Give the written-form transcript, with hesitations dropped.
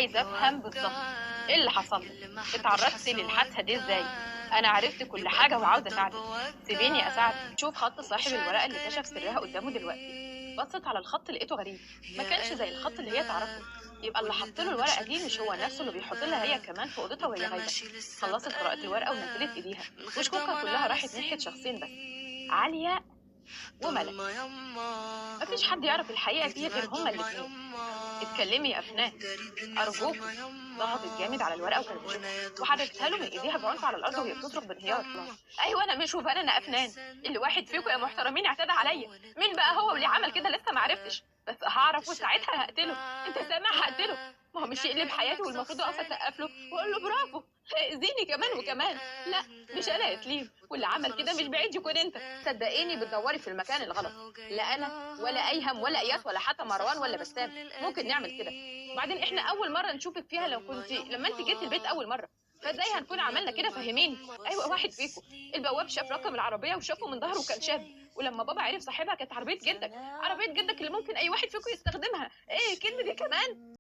عايزه افهم بالظبط ايه اللي حصل لك، اتعرضتي للحادثه دي ازاي؟ انا عرفت كل حاجة وعاوزه اساعدك، سيبيني اساعدك. شوف خط صاحب الورقة اللي كشف سرها قدامه دلوقتي. بصت على الخط لقيته غريب، ما كانش زي الخط اللي هي تعرفه. يبقى اللي حط له الورقة دي مش هو نفسه اللي بيحط لها هي كمان في اوضتها وهي غايبة. خلصت قراءة الورقة ونزلت ايديها، وشكوكها كلها راحت ناحية شخصين بس، عليا وملك. مفيش حد يعرف الحقيقة دي غير هما الاثنين. اتكلمي يا افنان ارجوك. ضغطت جامد على الورقة وكربشتها وحدفتها له من ايديها بعنف على الارض وهي بتصرخ بانهيار. ايوه انا مش وفان، انا افنان. اللي واحد فيكم يا محترمين اعتدى عليا. مين بقى هو واللي عمل كده لسه ما عرفتش، بس هعرف وساعتها هقتله. انت سامع؟ هقتله. ما هو مش يقلب حياتي والمفروض اقف اسقف له واقول له برافو، هيأذيني كمان وكمان. لا مش انا يا سليم، واللي عمل كده مش بعيد يكون انت. صدقيني بتدوري في المكان الغلط. لا انا ولا ايهم ولا اياس ولا حتى مروان ولا بسام ممكن نعمل كده. بعدين احنا اول مرة نشوفك فيها، لو كنت لما انت جيتي البيت اول مرة، فازاي هنكون عملنا كده؟ فهميني. ايوه واحد فيكم. البواب شاف رقم العربية وشافه من ظهره وكان شاب، ولما بابا عرف صاحبها كانت عربية جدك، عربية جدك اللي ممكن اي واحد فيكم يستخدمها. ايه الكلمة دي كمان؟